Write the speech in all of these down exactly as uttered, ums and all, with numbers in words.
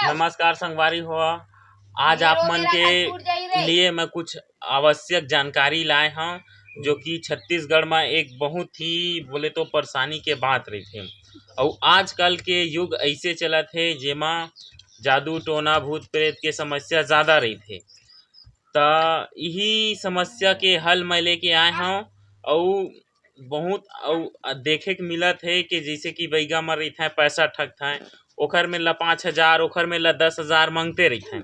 नमस्कार संगवारी हो, आज आप मन के लिए मैं कुछ आवश्यक जानकारी लाए हूँ, जो कि छत्तीसगढ़ में एक बहुत ही बोले तो परेशानी के बात रहिथे। अउ आजकल के युग ऐसे चलत हे, जेमा जादू टोना भूत प्रेत के समस्या ज्यादा रहिथे। त इही समस्या के हल मैं लेके आए हूँ। अउ बहुत अउ देखे के मिलत हे कि जैसे कि बैगा म रहिथे, पैसा ठगथे, ओखर में ला पाँच हजार, ओखर में ला दस हजार मांगते रहिथे।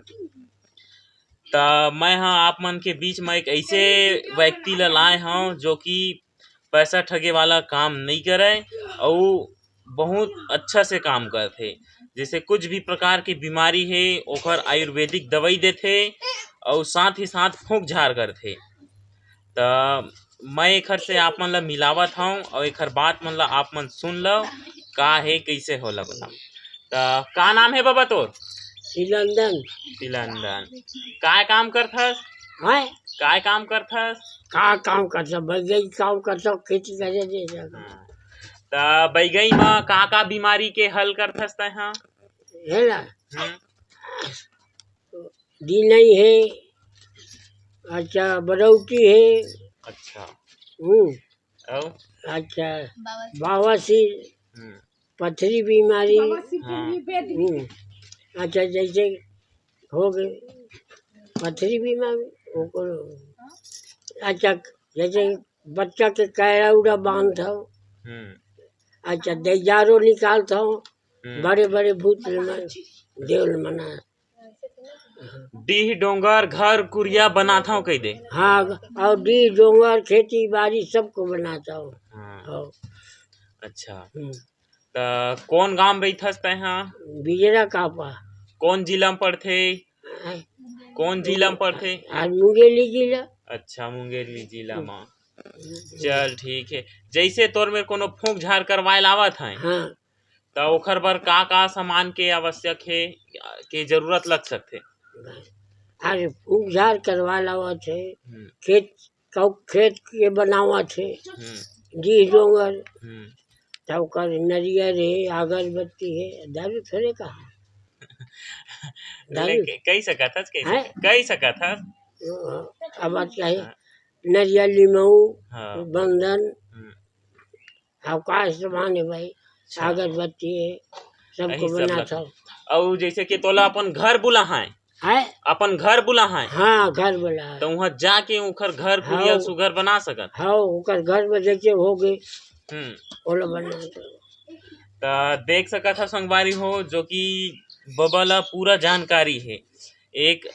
त मैं ह आप मन के बीच में एक ऐसे व्यक्ति ला लाए हूँ, जो कि पैसा ठगे वाला काम नहीं करे, अउ बहुत अच्छा से काम करथे। जैसे कुछ भी प्रकार की बीमारी हे, ओकर आयुर्वेदिक दवाई देथे, अउ साथ ही साथ फूंक झार करथे। त मैं एखर से आप मन ला मिलावत हूँ, अउ एखर बात मन ला आप मन सुन लो, का हे, कैसे होला, बता। त का नाम हे बाबा तोर? तिलंदन। तिलंदन। काय काम करथस? हैं? काय काम करथस? का काम करथस? बस यही काम करथस, खेती करे दे जाना। हाँ। त बैगई म का का बीमारी के हल करथस तैं ह? हे ना? हम्म। दिनई हे, अच्छा, बरौटी हे। अच्छा। हम्म। अउ? अच्छा, बवासीर। बवासीर, हम्म। पथरी बीमारी। बवासीर हाँ। हम्म। अच्छा, जैसे हो गए पथरी बीमारी, ओकर, अच्छा, जैसे बच्चा के कैरा उड़ा बांध हो। हम्म। अच्छा, दैजारो निकाल हो। हम्म। बड़े बड़े भूत मन, देवल मना। डीह डोंगर घर कुरिया बनाथव कहि दे। हाँ, अउ डीह डोंगर खेती बाड़ी सबको बनाथव। हाँ। हाँ। अच्छा। हम्म। त कौन गांव रहिथस तैं ह? बिजरा कापा। कौन जिला म पड़थे? हैं? कौन जिला म पड़थे? आज मुंगेली जिला। अच्छा, मुंगेली जिला म। हम्म। चल ठीक हे। जैसे तोर मेर कोनो फूंक झार करवाए लावत हे, हाँ। त ओखर बर का का सामान के आवश्यक हे, के जरूरत लग सकथे? अरे, फूंक झार करवा लावत हे, हम्म। खेत, कउ खेत के बनावत हे, हम्म। डीह डोंगर, हम्म। त ओकर नरियर हे, अगरबत्ती हे, दारू थोड़े कहा। ले दारू। के-, कहि सकत हस, कहि हैं? सकत, कहि सकत हस। अब बात क्या है? हाँ। नरियर, लिमऊ, हाँ। बंदन, हम्म। अउ का सामान हे भाई, अच्छा। अगरबत्ती हे, सबको यही सब बनात हव। अउ जैसे कि तोला अपन घर बुलाहाय, हैं? अपन घर बुलाहाय। हाँ, घर बुलाहाय। त उहाँ जाके उखर घर कुरिया हाँ। सुघर बना सकत। हाँ, उखर घर में जैसे हो गए, हम्म। ओला बना सकत। त देख सकत हव संगवारी हो, जो कि बबा ला पूरा जानकारी हे। एक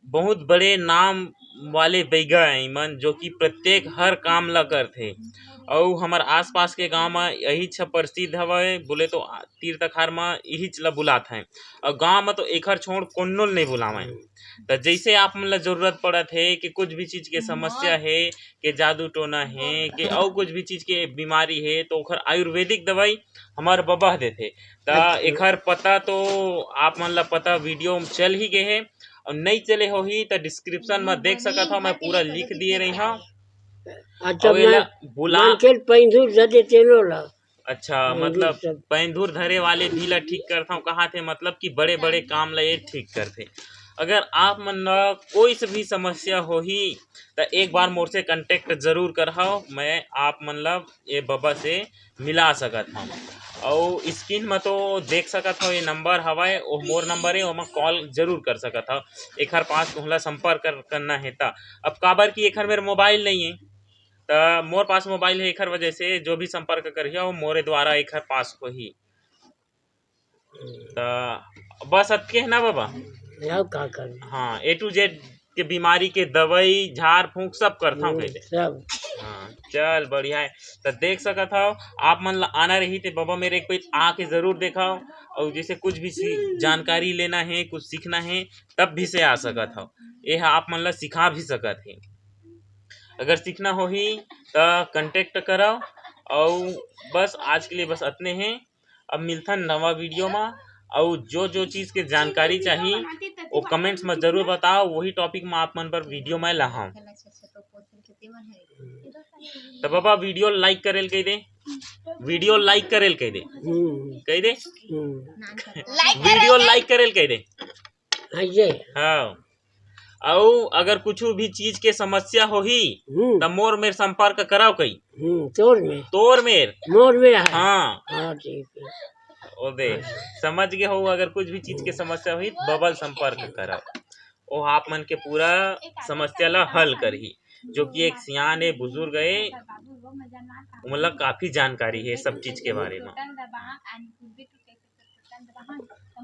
बहुत बड़े नाम वाले बैगा हे इमन, जो कि प्रत्येक हर काम ला करथे। अउ हमर आसपास के गांव म यहीच ह प्रसिद्ध हवय, बोले तो तीर तखार म यहीच ला बुलात हे। अउ गांव म तो एखर छोड़ कोनो ल नइ बुलावय। त जैसे आप मन ला जरूरत पड़त हे कि कुछ भी चीज के समस्या हे, के जादू टोना हे, के अउ कुछ भी चीज के बीमारी हे, तो ओखर आयुर्वेदिक दवाई हमर बबा ह देथे। त अच्छा। एखर पता तो आप मन ला पता वीडियो म चल ही गे हे, अउ नइ चले होही त डिस्क्रिप्शन म देख सकत हव, मैं पूरा लिख दिए रही हव। अच्छा, अउ एला मन, बुला मन के पैंधुर दे दे तेनो ला। अच्छा, हाँ, ये मतलब सब। पैंधुर धरे वाले भी ला ठीक करथव कहाथे, मतलब कि बड़े-बड़े काम ला ये ठीक करथे। अगर आप मन ला कोई से भी समस्या होही, त एक बार मोर से contact जरूर करहव, मैं आप मन ला ये बबा से मिला सकत हव। अउ screen म तो देख सकत हव, ये नंबर हवय, ओ मोर नंबर हे, ओमा call जरूर कर सकत हव। एखर पास तुमला संपर्क कर, करना हे त। अब काबर कि एखर मेर मोबाइल नइ हे, त मोर पास मोबाइल हे, एखर वजह से जो भी संपर्क करिहा, वो मोरे द्वारा एखर पास होही। त बस अतके हे ना बाबा? अउ का करना? हाँ, A to Z के बीमारी के दवाई, झाड़ फूंक सब करथव हम्म, कहिथे। सब। हाँ, चल बढ़िया हे। त देख सकत हव, आप मन ला आना रही ते बबा मेर एक पइत आके जरूर देखव, अउ जैसे कुछ भी सी-, जानकारी लेना हे, कुछ सीखना हे, तब भी से आ सकत हव। ये ह आप मन ला सिखा भी सकत हे। अगर सीखना होही त contact करव। अउ बस आज के लिए बस अतने हे। अब मिलथन नवा वीडियो म। अउ जो जो चीज के जानकारी चाही, वो comments म जरूर बताव, वही topic म आप मन बर वीडियो मैं लाहूं। त बाबा, वीडियो like करे ल कहि दे। वीडियो लाइक करेल कह दे। हम्म, कह दे। हम्म। लाइक वीडियो लाइक करेल कह दे। ऐसे। हाँ। अउ अगर कुछ भी चीज के समस्या होही, हम्म, त मोर मेर संपर्क कराओ कही। हम्म, तोर में। तोर मेर। मोर में है। हाँ। हाँ, ठीक है। ओ दे, समझ गए हो, अगर कुछ भी चीज के समस्या होही, त बबल संपर्क कराओ। ओ आप मन के पूरा समस्या ला हल करही, जो कि एक सियान ए, बुजुर्ग ए, ओमन ला काफी जानकारी है सब चीज के बारे में।